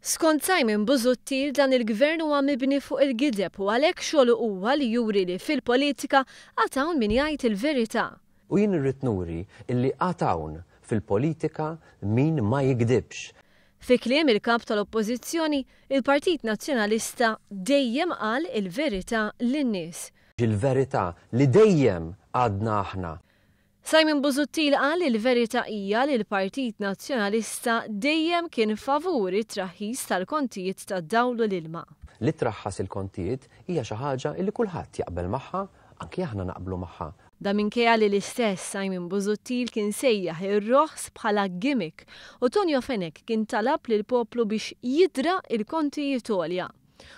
Skont Simon Busuttil dan il-gvern huwa mibni fuq il-gideb u għalhekk xogħlu huwa li juri li fil-politika għad hawn min jgħid il-verità. U jien irrid nuri illi għad hawn fil-politika min ma jigdibx. Fi kliem il-Kap tal-Oppożizzjoni, il-Partit Nazzjonalista dejjem qal il-verità lin-nies. Il-verità li dejjem għadna aħna. Simon Busuttil qal li l-verità hija li l-Partit Nazzjonalista dejjem kien favur it-traħħis tal-kontijiet tad-dawl u l-ilma. Li traħħas il-kontijiet hija xi ħaġa li kulħadd jaqbel magħha, anki aħna naqblu magħha. Dan minkejja li l-istess Simon Busuttil kien sejjaħ ir-roħs bħala gimmick u Tonio Fenech kien talab lill-poplu biex jidra l-kontijiet għolja.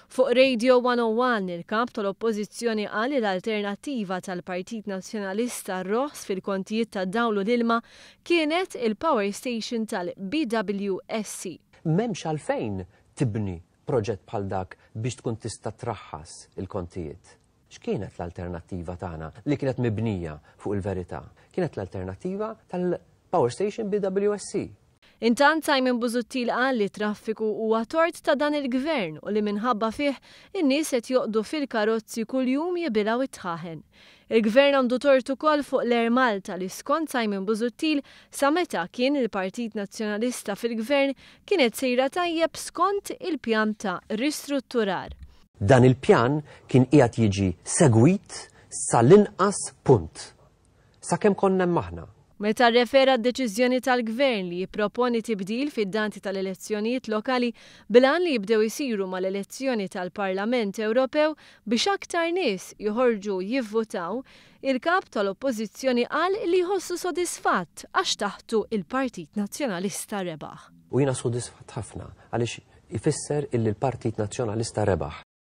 Fuq Radio 101, il-Kap tal-Oppożizzjoni qal li l-alternattiva tal-Partit Nazzjonalista għar-roħs fil-kontijiet tad-dawl u l-ilma kienet il-power station tal-BWSC. M'hemmx għalfejn tibni proġett bħal dak biex tkun tista' traħħas il-kontijiet. X'kienet l-alternattiva tagħna li kienet mibnija fuq il-verità? Kienet l-alternattiva tal-Power Station BWSC. Intant Simon Busuttil qal li t-traffiku huwa tort ta' dan il-Gvern u li minħabba fih in-nies qed joqgħdu fil-karozzi kuljum jibilgħu t-dħaħen. Il-Gvern għandu tort ukoll fuq l-Air Malta li skont Simon Busuttil sa meta kien il-Partit Nazzjonalista fil-Gvern kienet sejra tajjeb skont il-pjan ta' ristrutturar. Dan il-pjan kien qiegħed jiġi segwit sal-inqas punt. Sakemm konna hemm aħna. Meta rrefera għad-deċiżjoni tal-Gvern li jipproponi tibdil fid-dati tal-elezzjonijiet lokali bil-għan li jibdew isiru mal-elezzjoni tal-Parlament Ewropew biex aktar nies joħorġu jivvutaw, il-Kap tal-Oppożizzjoni qal li jħossu sodisfatt għax taħtu il-Partit Nazzjonalista rebaħ. U jiena sodisfatt ħafna għaliex ifisser illi l-Partit Nazzjonalista rebaħ.